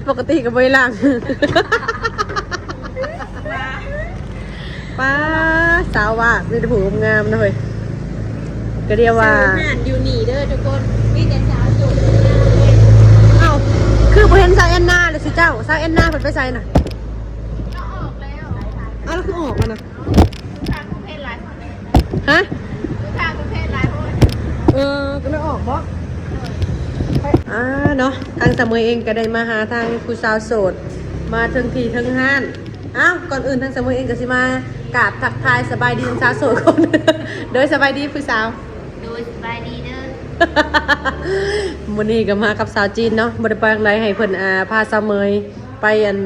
ປົກກະຕິກໍບໍ່ໄດ້ລ້າງ. ປ້າ ສາວວ່າມີແຕ່ຜູ້ງາມໆ ເນາະເຮີ້ຍ. ກໍດຽວວ່າ ເຊິ່ງຮ້ານຢູ່ນີ້ເດີທຸກຄົນ ມີແຕ່ສາວໂສດ. ເອົ້າ ຄືບໍ່ເຫັນສາວແອນນາເລີຍຊິເຈົ້າ? ສາວແອນນາເພິ່ນໄປໃສນະ? ລາວອອກແລ້ວ. ອ້າວ ລາວຄືອອກມານະ? ລູກຄ້າຄົງເພດຫຼາຍຄົນ. ຮະ? ລູກຄ້າຄົງເພດຫຼາຍຄົນ. ເອີ ກໍເລີຍອອກບໍ? ອ່າ ເນາະ ທາງສາວເໝີຍເອງກໍໄດ້ມາຫາທາງຜູ້ສາວໂສດ ມາເຖິງທີ່ເຖິງຮ້ານ. ອ້າວ ກ່ອນອື່ນທາງສາວເໝີຍເອງກໍຊິມາກາບທັກທາຍສະບາຍດີທາງສາວໂສດກ່ອນ. ໂດຍ ສະບາຍດີຜູ້ສາວ. ໂດຍ ສະບາຍດີເດີ. ມື້ນີ້ກໍມາກັບສາວຈີນເນາະ ບໍ່ໄດ້ໄປທາງໃດ ໃຫ້ເພິ່ນ ອ່າ ພາສາວເໝີຍໄປ ອັນ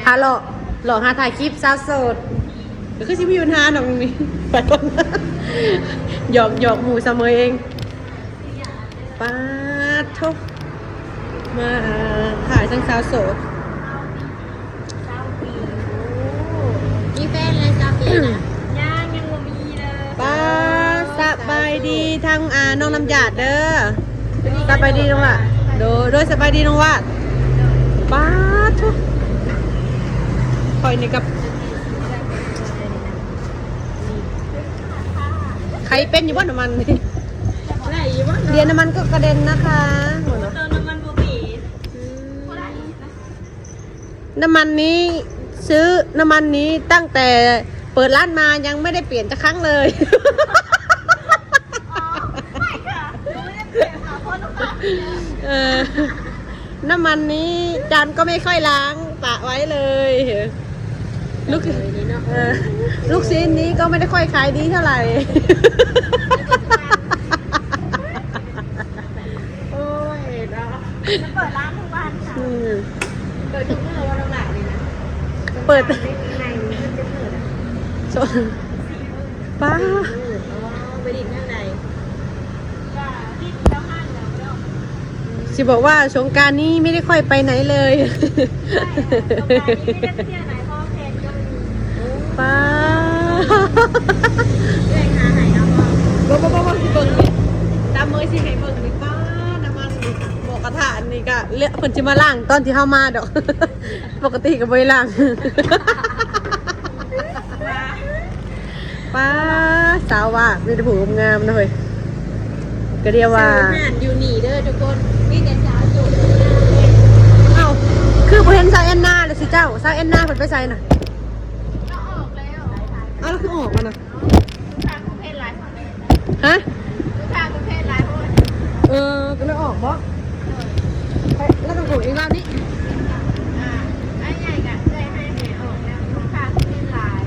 ພາເລາະ ເລາະຫາຖ່າຍຄລິບສາວໂສດ ກໍຄືຊິມີບັນຫາດອກນີ້. ໄປກ່ອນ ຫຍອກ ຫຍອກໝູ່ສາວເໝີຍເອງ. ປາດໂທ້ ມາ ອ່າ ຖ່າຍທັງສາວໂສດ. ຊາວປີ. ໂອ້ ມີແຟນແລ້ວຊາວປີນະ? ຍັງ ຍັງບໍ່ມີເລີຍ. ປ້າ ສະບາຍດີທາງ ອ່າ ນ້ອງນ້ຳຢາດເດີ. ສະບາຍດີນ້ອງຫຼ້າ. ໂດຍ ໂດຍ ສະບາຍດີນ້ອງຫຼ້າ. ປາດໂທ້ ຂ້ອຍນີ້ກັບ ໃຄເປັນຢູ່ບໍ່ນ້ຳມັນນີ້? ໄດ້ຢູ່ບໍ່ເນາະ? ດຽວນ້ຳມັນກໍກະເດັນນະຄະ. ໂອ້ ເຕີມນ້ຳມັນບໍ່ເປັນ. ອືມ ນ້ຳມັນນີ້ ຊື້ນ້ຳມັນນີ້ຕັ້ງແຕ່ເປີດຮ້ານມາຍັງບໍ່ໄດ້ປ່ຽນຈັກຄັ້ງເລີຍ. ເອີ ນ້ຳມັນນີ້ຈານກໍໄມ່ຄ່ອຍລ້າງ ປະໄວ້ເລີຍ. ລູກ ເອີ ລູກຊີ້ນນີ້ກໍໄມ່ໄດ້ຄ່ອຍຂາຍດີເທົ່າໃດ. ໂອ້ຍເນາະ ຈະເປີດຮ້ານທຸກວັນ. ອືມ ເປີດທຸກມື້ບໍ່ນ້ອງຫຼ້ານີ້ນະ? ເປີດ ປາ ໄປດິນທາງໃດ? ຊິບອກວ່າສົງການນີ້ໄມ່ໄດ້ຄ່ອຍໄປໄຫນເລີຍ. ປາ ເອື້ອຍຫາໃຫ້ເອົາບໍ່? ບໍ່ ບໍ່ ບໍ່ ຊິເບິ່ງນີ້ ຕາມເມີຍຊິໃຫ້ເບິ່ງນີ້. ປາ ນ້ຳມັນນີ້ ໝໍ້ກະທະອັນນີ້ກະ ເພິ່ນຊິມາລ້າງຕອນທີ່ເຮົາມາດອກ. ປົກກະຕິກໍບໍ່ໄດ້ລ້າງ. ປ້າ ສາວວ່າມີແຕ່ຜູ້ງາມໆ ເນາະເຮີ້ຍ. ກໍດຽວວ່າ ເຊິ່ງຮ້ານຢູ່ນີ້ເດີທຸກຄົນ ມີແຕ່ສາວໂສດ. ເອົ້າ ຄືບໍ່ເຫັນສາວແອນນາເລີຍຊິເຈົ້າ? ສາວແອນນາເພິ່ນໄປໃສນະ? ລາວອອກແລ້ວ. ອ້າວ ລາວຄືອອກມານະ? ລູກຄ້າຄົງເພດຫຼາຍຄົນ. ຮະ? ລູກຄ້າຄົງເພດຫຼາຍຄົນ. ເອີ ກໍເລີຍອອກບໍ? ໂດຍ. ໄປ ແລ້ວກໍໂກງເອງລາວນີ້. ອ່າ ອ້າຍໃຫຍ່ກະເອື້ອຍໃຫ້ແມ່ອອກແລ້ວ ລູກຄ້າຄົງເພດຫຼາຍ.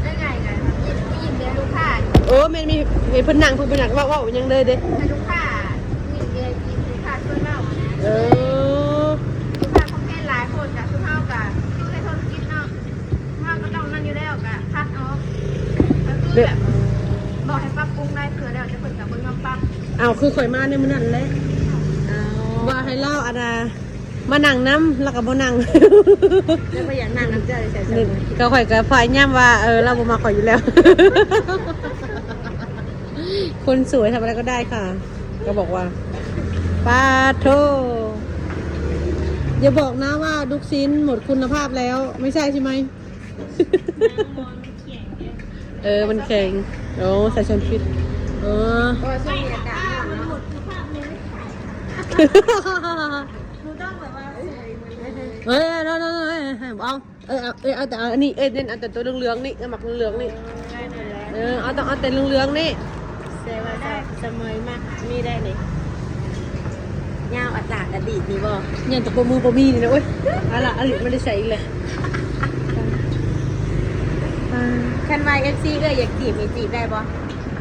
ອ້າຍໃຫຍ່ກະຍິນ ຍິນແຕ່ລູກຄ້າ. ເອີ ແມ່ນ ມີ ເຫັນເພິ່ນນັ່ງ ເພິ່ນບໍ່ຢາກເວົ້າ ເວົ້າຫຍັງເລີຍເດ້. ໃຫ້ລູກຄ້າຍິນແຕ່ ຍິນລູກຄ້າຊວນເວົ້ານະ. ເອີ ລູກຄ້າຄົງເພດຫຼາຍຄົນ ກະຄືເຮົາກະຢູ່ໃນທຸລະກິດເນາະ. ເຮົາກໍຕ້ອງນັ້ນຢູ່ແລ້ວ ກໍຄັດອອກ ກໍຄືແບບບອກໃຫ້ປັບປຸງໄດ້ເທື່ອແລ້ວ ແຕ່ເພິ່ນກໍບໍ່ຍອມປັບ. ອ້າວ ຄືຂ້ອຍມາໃນມື້ນັ້ນແຫຼະ ອ້າວ ວ່າໃຫ້ລາວອັນນ່າມານັ່ງນຳ ລາວກໍບໍ່ນັ່ງ ລາວບໍ່ຢາກນັ່ງນຳເຈົ້າ. ກໍຂ້ອຍກໍພະຍາຍາມວ່າ ເອີ ລາວບໍ່ມັກຂ້ອຍຢູ່ແລ້ວ. คนสวยทำอะไรก็ได้ค่ะ ก็บอกว่า ปาโธ่ อย่าบอกนะว่าลูกชิ้นหมดคุณภาพแล้ว ไม่ใช่ใช่ไหม? เออ มันแข็ง โอ้ ใส่ช้อนผิด เออ เพราะว่าช่วงนี้อากาศร้อนเนาะ หนูต้องแบบว่าสวยเหมือนกัน เออ เอา เออ เอา เออ เอาแต่อันนี้ เอ้ย เน้นเอาแต่ตัวเหลืองๆ นี่ เออ หมากเหลืองๆ นี่ เออ เอา ต้องเอาแต่เหลืองๆ นี่ แสดงว่าเสมอมาก มีได้นี่ ยาวอัตตาอดีตนี่บ่ ยังแต่ปรบมือบ่มีนี่นะ โอ๊ย เอาละ อลิไม่ได้ใส่อีกเลย คันว่า เอฟซี เอ้ยอยากจีบนี่จีบได้บ่?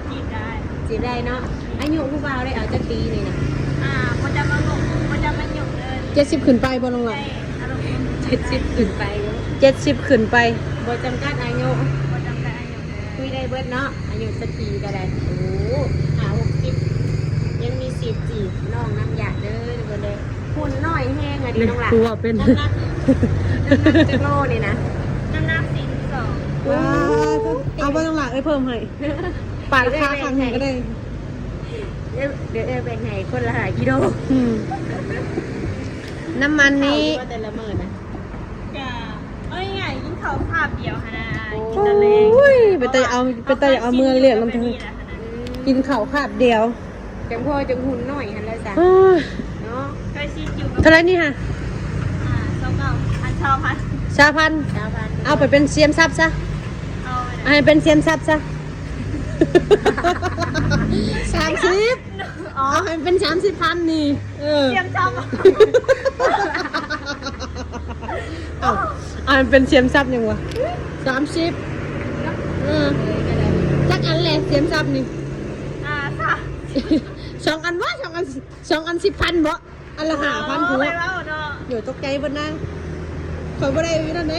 จีบได้ จีบได้เนาะ อายุผู้บ่าวได้เอาจักปีนี่นะ อ่า บ่จำอายุ บ่จำอายุเด้อ เจ็ดสิบขึ้นไปบ่น้องหล่ะ เจ็ดสิบขึ้นไป เจ็ดสิบขึ้นไป บ่จำกัดอายุ บ่จำกัดอายุเด้อ คุยได้เบิดเนาะ อายุจักปีก็ได้ โอ้ ห้าหกสิบ ยังมีสิทธิ์จีบน้องน้ำหยาดเด้อทุกคนเด้อ หุ่นน้อยแฮงอะดิน้องหล่ะ กูว่าเป็น น้ำหนัก น้ำหนักจักโลนี่นะ น้ำหนักสี่สิบสอง ว้าว เอาบ่น้องหล่ะ เอ้ยเพิ่มให้ ปาดราคาครั้งหนึ่งก็ได้ เดี๋ยว เดี๋ยวเอ้ยแบ่งให้คนละห้ากิโล อืม ນ້ຳມັນນີ້ ເຂົ້າຢູ່ວ່າແຕ່ລະມື້ນະ ກະເອົາງ່າຍໆ ກິນເຂົ້າຄາບດຽວຫັ້ນນະ ໂອ້ຍ ກິນຕອນແລງ ເປັນຕາເອົາ ເປັນຕາເອົາເມືອລ້ຽງນຳເທີ ກິນເຂົ້າຄາບດຽວ ຈັ່ງພໍຈັ່ງຫຸ່ນໜ້ອຍຫັ້ນແຫຼະຊະ ເອີ ເນາະ ເທົ່າໃດນີ້ຫະ? ອ່າ ຊາວເກົ້າ ອັນ ຊາວພັນ ຊາວພັນ ຊາວພັນ ເອົາໄປເປັນສຽມຊັບຊະ ເອົາ ເອົາໃຫ້ເປັນສຽມຊັບຊະ ສາມສິບ ອໍ ເອົາໃຫ້ເປັນສາມສິບພັນນີ້ ເອີ ສຽມຊັບ ເອົາ ເອົາໃຫ້ເປັນສຽມຊັບຫຍັງວະ ສາມສິບ ເອີ ຈັກອັນແຫຼະສຽມຊັບນີ້ ອ່າ ສາມສິບ ສອງອັນວະ ສອງອັນ ສອງອັນສິບພັນບໍ ອັນລະຫ້າພັນ ໂອ້ ໂຫ ຂ້ອຍເວົ້າເນາະ ໂດຍ ຕົກໃຈເບິດນາງ ຂ້ອຍບໍ່ໄດ້ນັ້ນໃດ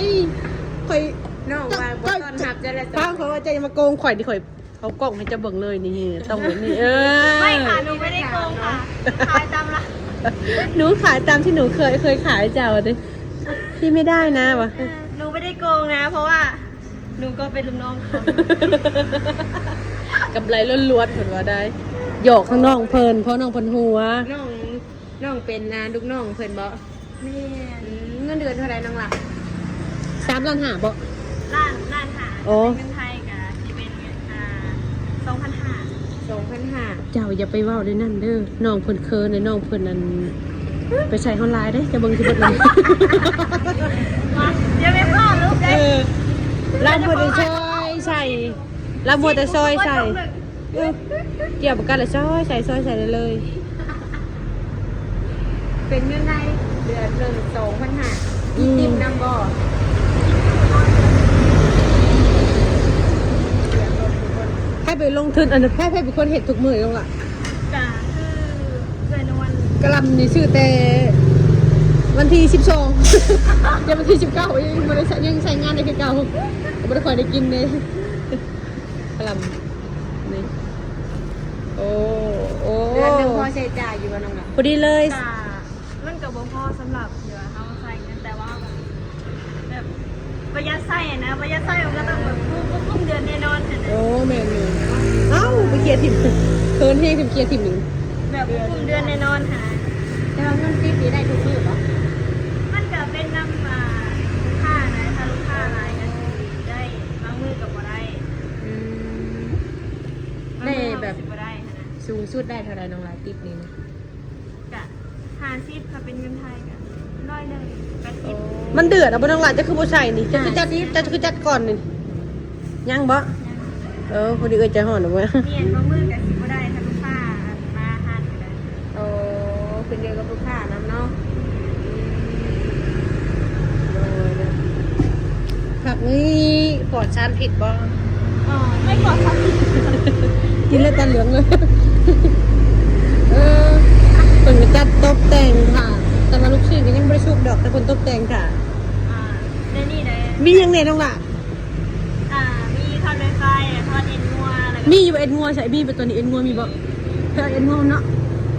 ຂ້ອຍ ນ້ອງວ່າບໍ່ຕ້ອນຮັບເຈົ້າແລ້ວ ຟັງຂ້ອຍວ່າເຈົ້າຢ່າມາໂກງຂ້ອຍນີ້ ຂ້ອຍເອົາກ້ອງໃຫ້ເຈົ້າເບິ່ງເລີຍນີ້ ຕ້ອງແບບນີ້ ເອີ ໄມ່ຄ່ະ ໜູບໍ່ໄດ້ໂກງຄ່ະ ຂາຍຕາມລະ ໜູຂາຍຕາມທີ່ໜູເຄີຍ ເຄີຍຂາຍເຈົ້າເດ້ ພີ່ໄມ່ໄດ້ນະວ່າ ເອີ ໜູບໍ່ໄດ້ໂກງນະ ເພາະວ່າ ໜູກໍເປັນລູກນ້ອງເຂົາ ກຳໄລລ້ວນໆ ເພິ່ນວ່າໄດ້ ຫຍອກທາງນ້ອງເພິ່ນ ເພາະນ້ອງເພິ່ນຫົວ ນ້ອງ ນ້ອງເປັນ ອ່າ ລູກນ້ອງເພິ່ນບໍ? ແມ່ນ ອືມ ເງິນເດືອນເທົ່າໃດນ້ອງລະ? ສາມລ້ານຫ້າບໍ? ລ້ານ ລ້ານຫ້າ ອໍ ເປັນເງິນໄທກະຊິເປັນເງິນ ອ່າ ສອງພັນຫ້າ ສອງພັນຫ້າ ເຈົ້າຢ່າໄປເວົ້າໃນນັ້ນເດີ ນ້ອງເພິ່ນເຂີນເດີ ນ້ອງເພິ່ນນັ້ນ ໄປໃສ່ເຮົາຫຼາຍເດ້ ຈະເບິ່ງຊິເບິດເລີຍ ຢ່າໄປເວົ້າລູກເດ້ ເອີ ລາວບໍ່ໄດ້ຊ່ອຍໃສ່ ລາວມັວແຕ່ຊ່ອຍໃສ່ ເອີ ກ່ຽວປະກັນລະຊ່ອຍໃສ່ ຊ່ອຍໃສ່ເລີຍ ເປັນເງິນໄທເດືອນໜຶ່ງສອງພັນຫ້າ ອືມ ມີຕິບນຳບໍ່? ໃຜໄປລົງທຶນ ອັນນັ້ນ ໃຜ ໃຜເປັນຄົນເຮັດທຸກມື້ນ້ອງລະ? ກະຄືເອື້ອຍນວນ ກະຫຼ່ຳນີ້ຊື້ແຕ່ວັນທີສິບສອງ ແຕ່ວັນທີສິບເກົ້າ ຍັງບໍ່ໄດ້ໃຊ້ ຍັງໃຊ້ງານໄດ້ຄືເກົ່າ ບໍ່ໄດ້ຄ່ອຍໄດ້ກິນເດ້ ກະຫຼ່ຳນີ້ ໂອ້ ໂອ້ ເດືອນໜຶ່ງພໍໃຊ້ຈ່າຍຢູ່ບໍ່ນ້ອງລະ? ພໍດີເລີຍ ກະ ມັນກໍບໍ່ພໍສຳລັບທີ່ວ່າເຮົາໃຊ້ເງິນ ແຕ່ວ່າເຮົາແບບ ແບບປະຢັດໃຊ້ນະ ປະຢັດໃຊ້ ມັນກໍຕ້ອງແບບ ຄວບຄຸມເດືອນແນ່ນອນຫັ້ນນະ ໂອ້ ແມ່ນຢູ່ ເອົ້າ ໄປເຄຍຖິ້ມ ເຂີນແຮງ ເຄຍຖິ້ມນີ້ ແບບຄວບຄຸມເດືອນແນ່ນອນຫັ້ນນະ ແຕ່ວ່າເງິນຕິບນີ້ໄດ້ທຸກມື້ບໍ່? ມັນກໍເປັນນຳ ອ່າ ລູກຄ້ານະ ຖ້າລູກຄ້າຫຼາຍກໍຊິໄດ້ ບາງມື້ກໍບໍ່ໄດ້ ອືມ ບາງມື້ເຮົາກໍຊິບໍ່ໄດ້ຫັ້ນນະ ສູງສຸດໄດ້ເທົ່າໃດນ້ອງລະ ຕິບນີ້ນະ? ກະຫ້າສິບ ຖ້າເປັນເງິນໄທກະຮ້ອຍໜຶ່ງ ແປດສິບ ມັນເດືອດເອົາບໍ່ນ້ອງຫຼ້າ ເຈົ້າຄືບໍ່ໃສ່ນີ້ ເຈົ້າຄືຈັດ ເຈົ້າຄືຈັດກ່ອນນີ້ ຍັງບໍ່? ຍັງ ເອີ ພໍດີເອື້ອຍໃຈຮ້ອນເອົາໄວ້ ແມ່ນ ບາງມື້ກະຊິບໍ່ໄດ້ ຖ້າລູກຄ້າມາຮ້ານກະໄດ້ ໂອ້ ຂຶ້ນຢູ່ກັບລູກຄ້ານຳເນາະ ໂດຍ ຜັກນີ້ປອດສານພິດບໍ່? ອໍ ໄມ່ປອດສານພິດ ກິນແລ້ວຕາເຫຼືອງເລີຍ ເອີ ເພິ່ນກໍຈັດຕົບແຕ່ງຖ້າ ແຕ່ວ່າລູກຊີ້ນກໍຍັງບໍ່ໄດ້ສຸກດອກ ແຕ່ເພິ່ນຕົບແຕ່ງຖ້າ ອ່າ ໃນນີ້ໄດ້ ມີຫຍັງແດ່ນ້ອງຫຼ້າ? ອ່າ ມີທອດໄວໄຟ ທອດເອັນງົວ ແລ້ວກໍ ມີຢູ່ບໍ່ເອັນງົວ? ໃສ່ ມີບໍ່ຕົວນີ້ ເອັນງົວມີບໍ່? ເອົາເອັນງົວເນາະ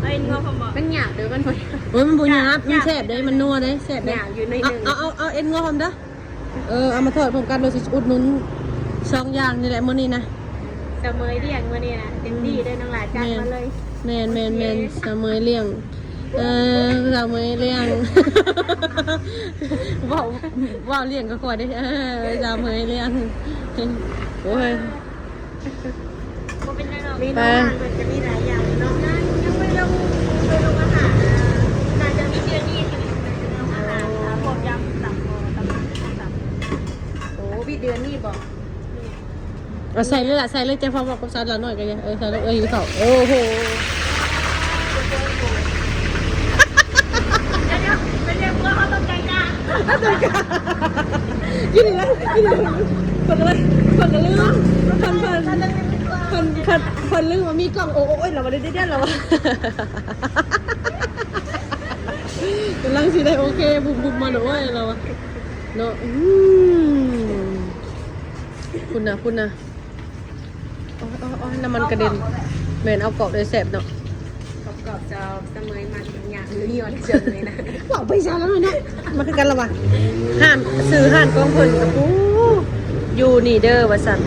ເອົາເອັນງົວພ້ອມບໍ່? ມັນຫຍາບເດີ ມັນບໍ່ ໂອ້ຍ ມັນບໍ່ຫຍາບ ມັນແຊບເດ້ ມັນນົວເດ້ ແຊບເດ້ ຫຍາບຢູ່ໜ້ອຍໜຶ່ງ ເອົາ ເອົາ ເອົາເອັນງົວພ້ອມເດີ ເອີ ເອົາມາທອດພ້ອມກັນ ໂດຍຊິອຸດໜູນສອງຢ່າງນີ້ແຫຼະມື້ນີ້ນະ ສະເໝີຍລ້ຽງມື້ນີ້ນະ ເຕັມທີ່ເດີນ້ອງຫຼ້າ ຈັດມາເລີຍ ແມ່ນ ໂອເຄ ແມ່ນ ແມ່ນ ສະເໝີຍລ້ຽງ ເອີ ສະເໝີຍລ້ຽງ ເວົ້າ ເວົ້າລ້ຽງກັບຂ້ອຍເດ້ ເອີ ສະເໝີຍລ້ຽງ ໂອ້ຍ ບໍ່ເປັນຫຍັງດອກ ເມນູອາຫານເພິ່ນຈະມີຫຼາຍຢ່າງເນາະ ຍັງ ຍັງບໍ່ໄດ້ລົງ ໄປລົງອາຫານ ໜ້າຈະມີເດືອນນີ້ ເພິ່ນຈະລົງອາຫານ ອ່າ ພວກຢຳຕຳ ຕຳ ຕຳ ໂອ້ ມີເດືອນນີ້ບໍ່? ເອົາໃສ່ເລີຍລະ ໃສ່ເລີຍ ເຈົ້າພໍເວົ້າກັບສາວຫຼ້ານ້ອຍກໍໄດ້ ເອີ ສາວນ້ອຍ ເອີ ຫິວເຂົ້າ ໂອ້ໂຫ ດຽວໆ ເປັນຫຍັງພວກເຮົາຕ້ອງແຕ່ງໜ້າ ຕ້ອງແຕ່ງໜ້າ ຢູ່ນີ້ລະ ຢູ່ນີ້ລະ ເພິ່ນກໍເລີຍ ເພິ່ນກໍລືມ ເພິ່ນ ເພິ່ນ ເພິ່ນ ເພິ່ນ ເພິ່ນລືມວ່າມີກ້ອງ ໂອ້ຍ ລະວ່າ ດຽວໆ ລະວ່າ ກຳລັງຊິໄດ້ໂອເຄ ບຸບໆ ມາໂດຍ ລະວ່າ ເນາະ ອືມ ພຸ້ນນະ ພຸ້ນນະ ໂອ້ຍ ໂອ້ຍ ໂອ້ຍ ນ້ຳມັນກະເດັນ ແມ່ນ ເອົາກອບເລີຍ ແຊບເນາະ ກອບໆ ຊອບ ສະເໝີຍມັນຫຍັງຢູ່ນີ້ວ່າ ສະເໝີຍນະ ເວົ້າໄປຊະແລ້ວເນາະ ມັນຄືກັນລະວ່າ ຮ້ານ ຊື່ຮ້ານຂອງເພິ່ນກະປູ ຢູ່ນີ້ເດີວ່າຊັ້ນ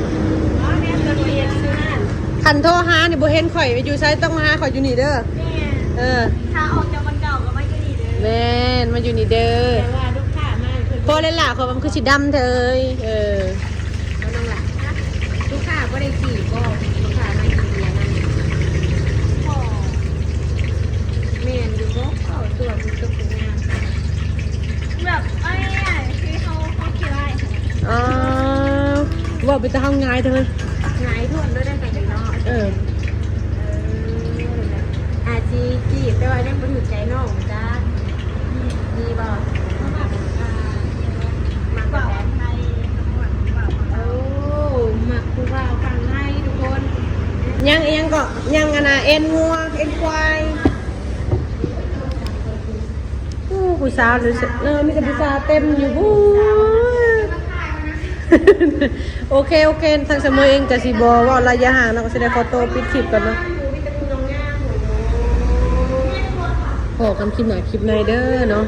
ອໍ ແມ່ນ ສະເໝີຍຊື່ຮ້ານ ຄັນໂທຫານີ້ບໍ່ເຫັນຂ້ອຍຢູ່ໃສ ຕ້ອງມາຫາຂ້ອຍຢູ່ນີ້ເດີ ແມ່ນ ເອີ ຖ້າອອກຈາກບ່ອນເກົ່າກໍມາຢູ່ນີ້ເດີ ແມ່ນ ມາຢູ່ນີ້ເດີ ແຕ່ວ່າລູກຄ້າມາເພິ່ນ ພໍແລ້ວລະ ເຂົາວ່າມັນຄືຊິດຳເທີຍ ເອີ ເອົານ້ອງລະ ລູກຄ້າບໍ່ໄດ້ຈີບບໍ່ ລູກຄ້າມາກິນເບຍນຳ ແມ່ນຢູ່ບໍ່ ເອົາຕົວມັນຕົວງາມ แบบไอ้เนี่ยที่เขาเขาคิดว่า ອໍ ເວົ້າໄປແຕ່ເຮົາງ່າຍເທີຍ ຫງາຍທວນໂລດໄດ້ໄປເນາະ ເອີ ເອີ ອາດຊິຈີບ ແຕ່ວ່າຍັງບໍ່ຖືກໃຈນ້ອງຈ້າ ມີບໍ່ ມັກແບບໃດ ໂອ້ ມັກຜູ້ບ່າວຝັ່ງໄທທຸກຄົນ ຍັງອີ່ຫຍັງເກາະ ຍັງອັນນ່າ ເອັນງົວ ເອັນຄວາຍ ໂອ້ ຜູ້ສາວເລີຍ ເອີ ມີແຕ່ຜູ້ສາວເຕັມຢູ່ ໂອເຄ ໂອເຄ ທາງສະເໝີເອງກະຊິບໍ່ເວົ້າໄລຍະຫ່າງເນາະ ກະຊິໄດ້ຂໍໂຕປິດຄລິບກ່ອນເນາະ ພໍ້ກັນຄລິບໜ້າຄລິບໃນເດີເນາະ.